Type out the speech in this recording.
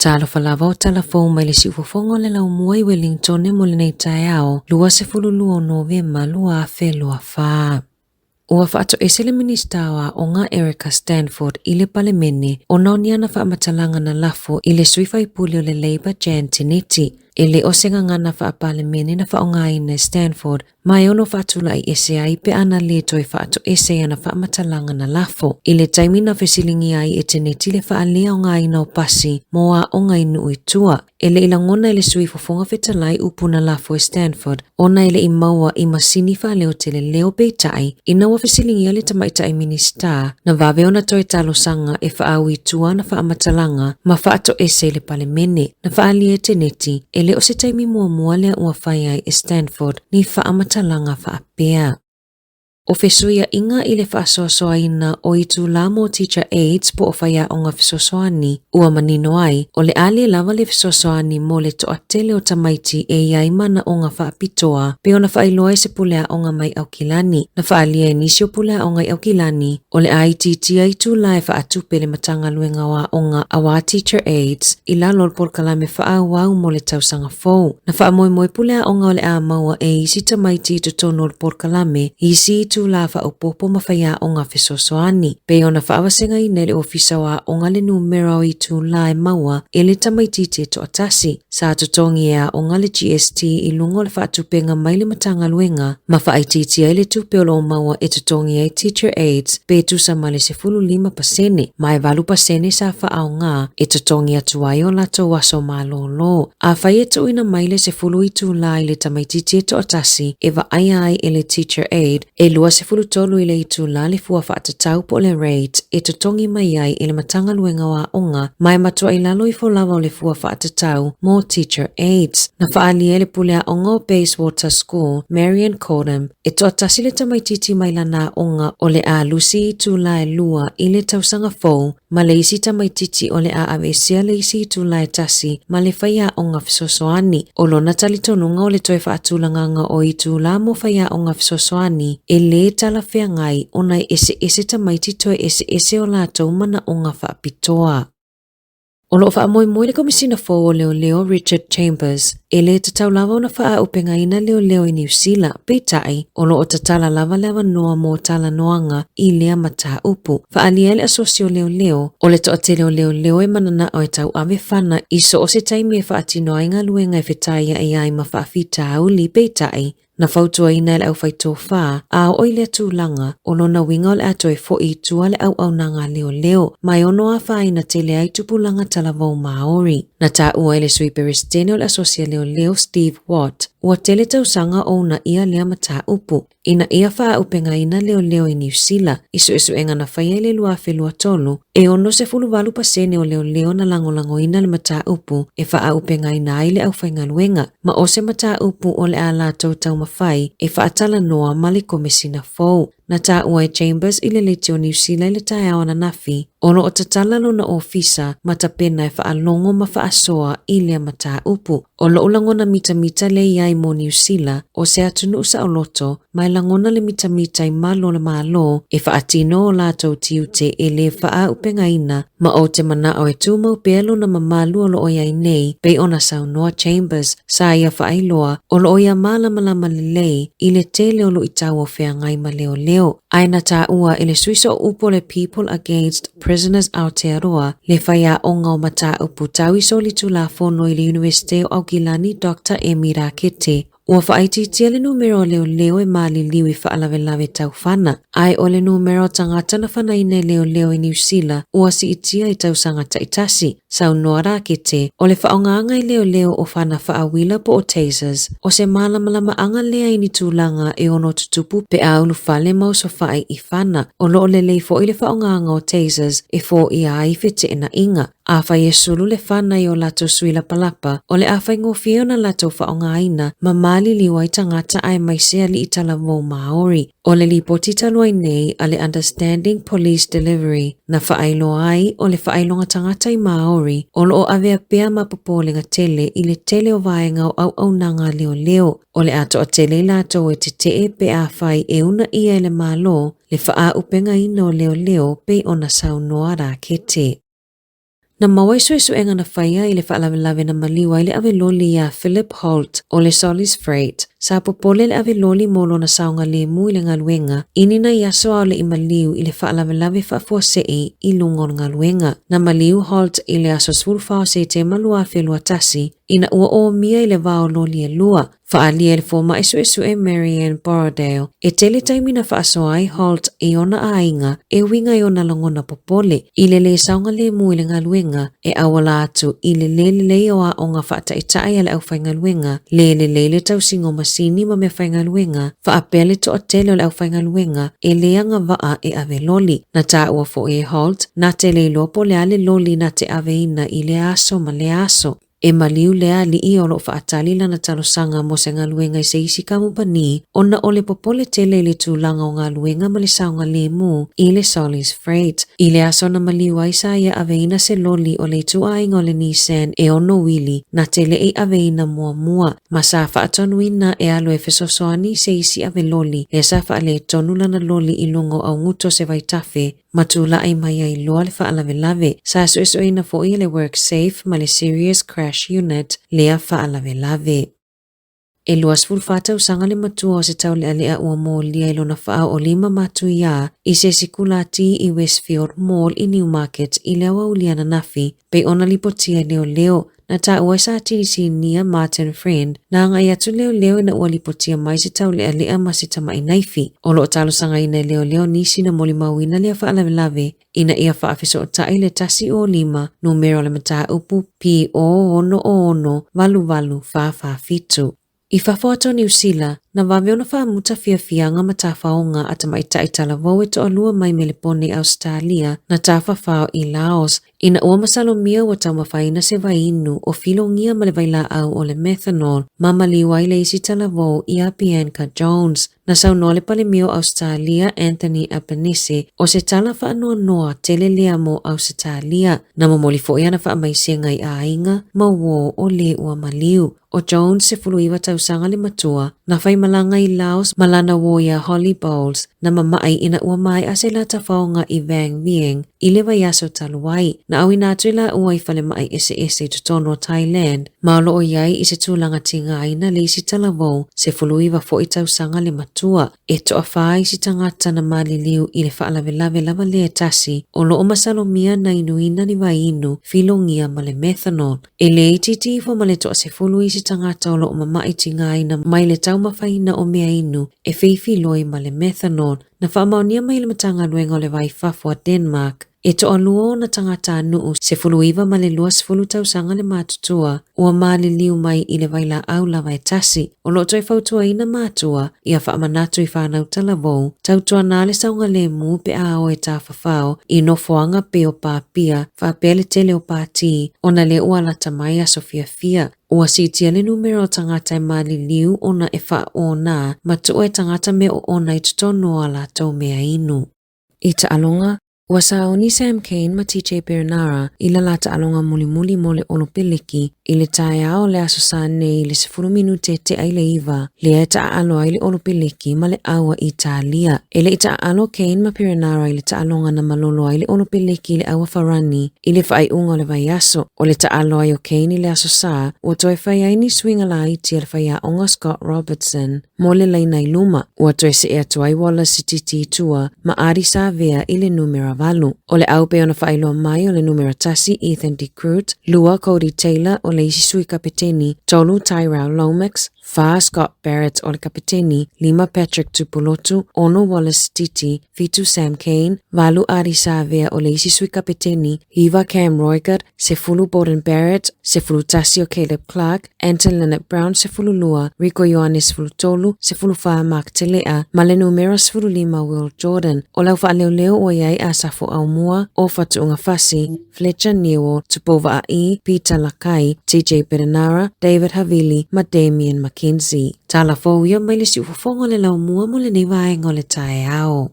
Talofa lava o tala fou mai le siufofoga o le laumua i Wellingtone mo lenei taeao 22 o Novema 2024. Ua faatoese le Minisita o Aoga Erica Stanford i le Palemene ona o ni ana faamatalaga na lafo i le sui faipule o le Labour Jan Tinetti. E le o se gagana faa-Palemene na faaaogaina e Stanford ma e ono faatulai ese ai pe ana lē toe faatoese i ana faamatalaga na lafo. I le taimi na fesiligia ai e Teneti le faaleaogaina o pasi mo aoga i nuu i tua, e le i lagona e le Sui Fofoga Fetalai upu na lafo e Stanford ona e le i maua i masini faaleotele leo peitai, ina ua fesiligia le Tamaitai Minisita, na vave ona toe talosaga e faaui i tua ana faamatalaga ma faatoese i le Palemene. Na faaalia e Teneti, e le o se taimi muamua lea ua fai ai e Stanford ni faamatalaga faapea. O fesuiaiga i le faasoasoaina o itulā mo Teacher Aides po o faiaoga fesoasoani, ua manino ai, o le a le lava le fesoasoani mo le toatele o tamaiti e i ai manaoga faapitoa pei ona faailoa e se puleaoga mai Aukilani. Na faaalia e nisi o puleaoga i Aukilani, O le a itiitia itulā e faatupe le Matagaluega o Aoga auā Teacher Aides i lalo o le polokalame faaauau mo le tausaga fou. Na faamoemoe puleaoga o le a maua e isi tamaiti i totonu o le polokalame isi itulā faaopoopo ma faiaoga fesoasoani. Pei ona faavasegaina e le Ofisa o Aoga le numera o itulā e maua e le tamaitiiti e toatasi. Sa totogi e aoga le GST i luga o le faatupega mai le Matagaluega ma faaitiitia ai le tupe o lo o maua e totogi ai Teacher Aides pe tusa ma le 15% ma e 8% sa faaaoga e totogi atu ai o latou aso malolo. Afai e tuuina mai le 10 itulā i le tamaitiiti e toatasi e vaaia ai e le Teacher Aide, E 23 i le itulā le fua faatatau po o le rate e totogi mai ai e le Matagaluega o Aoga ma e matua i lalo ifo lava o le fua faatatau mo Teacher Aides. Na faaalia e le pule aoga o Bayswater School, Marion Cordham, e toatasi le tamaitiiti mai lana aoga o le a lusi i itulā e lua i le tausaga fou ma le isi tamaitiiti o le a aveesea le isi itula e tasi ma le faiaoga fesoasoani. O lona talitonuga o le toe faatulagaga o itula mo faiaoga fesoasoani e lē talafeagai ona e eseese tamaiti toe eseese o latou manaoga faapitoa. O lo o faamoemoe le Komisina fou o Leoleo Richard Chambers e lē tatau lava ona faaaupegaina leoleo i Niu Sila, peitai, o lo o tatala lava le avanoa mo talanoaga i lea mataupu. Faaalia ai le asosi o leoleo, o le toatele o leoleo e mananao e tauave fana i so o se taimi e faatino ai galuega e fetaiai ai ma faafitauli, peitai, Na fautuaina e le aufaitofa, a oo i lea tulaga, o lona uiga o le a toe fo'i i tua le auaunaga a leoleo, ma e ono afaina tele ai tupulaga talavou Māori. Na taua e le Sui Peresetene o le Asosi a Leoleo, Steve Watt, ua tele tausaga o uunaia lea mataupu, ina ia faaaupegaina leoleo i Niu Sila, i suesuega na faia i le 2023, E 68 pasene o leoleo na lagolagoina le mataupu e faaaupegaina ai le aufaigaluega, ma o se mataupu o le a latou taumafai e faatalanoa ma le Komesina fou. Na taua e Chambers i le Leitio Niu Sila i le taeao ananafi, o lo o tatala lona ofisa ma tapena e faalogo ma faasoa i lea mataupu. O lo'u lagona mitamita lea i ai mo Niu Sila, o se atunuu saoloto, ma e lagona le mitamita i malu o le Malo e faatino o latou tiute e lē faaaupegaina, ma ou te manao e tumau pea lona mamalu o lo o i ai nei, pei ona saunoa Chambers, sa ia faailoa, o lo o ia malamalama lelei i le tele o luitau o feagai ma leoleo. Ae na taua e le sui sooupu o le People Against Prisoners Aotearoa le faiaoga o mataupu tau i solitulafono i le Iunivesite o Aukilani Doctor Emi Rakete, Ua faaitiitia le numera o leoleo e maliliu i faalavelave tau fana, ae o le numera o tagata na fanaina e leoleo i Niu Sila ua siitia i tausaga taitasi. Saunoa Rakete, o le faaaogaga e leoleo o fana faauila po o tasers, o se malamalamaaga lea i ni tulaga e ono tutupu pe a ulufale ma osofai i fana. O lo o lelei foi le faaaogaga o tasers e foia ai feteenaiga. Afai e sulu le fana i o latou sui lapalapa, o le a faigofie ona latou faaaogaina ma maliliu ai tagata aemaise alii talavou Māori. O le lipoti talu ai nei a le Understanding Police Delivery na faailoa ai o le faailoga tagata i Māori o lo o avea pea ma popolega tele i le tele o vaega o auaunaga a leoleo. O le a toatele i latou e tetee pe afai e unaia e le Malo le faaaupegaina o leoleo pei ona saunoa Rakete. Na maua i suesuega na faia i le faalavelave na maliu ai le ave loli iā Philip Holt o le Solis Freight, sa popole le ave loli mo lona saogalemu i le galuega i ni nai aso a o le i maliu i le faalavelave faafuasei i luga o le galuega. Na maliu Holt i le aso 14 o Setema 2021 ina ua omia i le va o loli e lua. Faaalia e le fomai suesue Marianne Borrowdale, e tele taimi na faasoa ai Holt i ona aiga e uiga i ona lagona popole i le lē saogalemu i le galuega e auala atu i le lē lelei o aoga faataitai a le aufaigaluega, lē lelei le tausiga o masini ma meafaigaluega, faapea le toatele o le aufaigaluega e lē agavaa e ave loli. Na taua foi e Holt na te le iloa po o le a le loli na te aveina i lea aso ma lea aso. E maliu lea alii o lo o faatali lana talosaga mo se galuega i se isi kamupani ona o le popole tele i le tulaga o galuega ma le saogalemu i le Solis Freight. I le aso na maliu ai sa ia aveina se loli o le ituaiga o le Nissan e ono uili na te le i aveina muamua ma sa faatonuina e alu e fesoasoani i se isi ave loli lea sa faaletonu lana loli i luga o auguto o se vaitafe ma tulai mai ai loa le faalavelave. Sa suesueina foi e le WorkSafe ma le Serious Crash Unit lea faalavelave. E 24 tausaga le matua o se taulealea ua molia i lona faaoolima matuiā i se isi kulati i Westfield Mall i Newmarket i le aoauli ananafi, pei ona lipotia e leoleo. Na taua e sa Tinisinia Martin Friend, na agai atu leoleo ina ua lipotia mai se taulealea ma se tama'i naifi. O lo o talosagaina e leoleo nisi na molimauina lea faalavelave ina ia faafesootai le 105 numera o le mataupu PO606 8847. I fafo atu o Niu Sila, na vave ona faamuta fiafiaga ma tafaoga a tamaitai talavou e toalua mai Melepone i Ausetalia na tafafao i Laos ina ua masalomia ua taumafaina se vaiinu o filogia ma le vailaau o le methanol ma maliu ai le isi talavou ia Bianca Jones. Na saunoa le Palemia o Ausetalia Anthony Albanese o se tala faanoanoa tele lea mo Ausetalia. Na momoli foi ana faamaisega i aiga ma uō o le ua maliu. ʻO Jones, 19 tausaga le matua, na faimalaga i Laos ma lana uō iā Holly Bowles, na mamaʻi ina ua maea se lā tafaoga i Vang Vieng i le vaiaso talu ai. Na ʻauina atu i lāua i falemaʻi eseese i totonu o Thailand, ma o lo o i ai i se tulaga tigaina le isi talavou, 19 foi tausaga le matua. E toawhā isi tagata na maliliu i le faalavelave lava lea e tasi, o lo o masalomia na inuina ni vaiinu filogia ma le methanol. E le itiiti ifo ma le toasefulu isi tagata o lo o mamaʻi tigaina mai le taumafaina o mea inu e feifiloi ma le methanol. Na faamaonia mai e le Matagaluega o le Vai Fafo a Denmark, e toalua ona tagatanuu 19 ma le 20 tausaga le matutua ua maliliu mai i le vailaau lava e tasi. O lo o toe fautuaina matua ia faamanatu i fanau talavou, tautuana le saogalemu pe a o e tafafao i nofoaga pei o pāpia faapea le tele o pātī ona lea ua lata mai aso fiafia. Ua siitia le numera o tagata e maliliu ona e faaʻōnā ma tuʻu e tagata mea oona i totonu o a latou mea inu. I taʻaloga, ua sauni Sam Cane ma TJ Perenara i la la taʻaloga mulimuli mo le Olopeleki i le taeao o le Aso Sa nei i le 10 minute tea i le 9, lea e taʻaalo ai le Olopeleki ma le ʻAua Italia. E le i taʻaalo Cane ma Perenara i le taʻaloga na malolo ai le Olopeleki i le ʻAua Farani i le faaiuga o le vaiaso. ʻO le taʻalo ai o Cane i le Aso Sa, ua toe fai ai ni suiga laiti a le faiaoga Scott Robertson mo le laina i luma. Ua toe see atu ai Wallace Sititi i tua ma Ardie Savea i le numera 8. ʻO le ʻau pei ona faailoa mai o le numera 1 Ethan De Groot, 2 Codie Taylor o le isi sui kapeteni, 3 Tyrell Lomax, 4 Scott Barrett o le kapeteni, 5 Patrick Tupulotu, 6 Wallace Sititi, 7 Sam Cane, 8 Ardie Savea o le isi sui kapeteni, 9 Cam Roigard, 10 Beauden Barrett, 11 o Caleb Clarke, Anton Lienert-Brown, 12, Rieko Ioane, 13, 14 Mark Telea, ma le numera 15 Will Jordan. ʻO le au faaleoleo ua i ai Asafo Aumua, Ofa Tu'ungafasi, Fletcher Newell, Tupou Vaa'i, Peter Lakai, TJ Perenara, David Havili ma Damian McKenzie. Tala fou ia mai le siufofoga o le laumua mo lenei vaega o le taeao.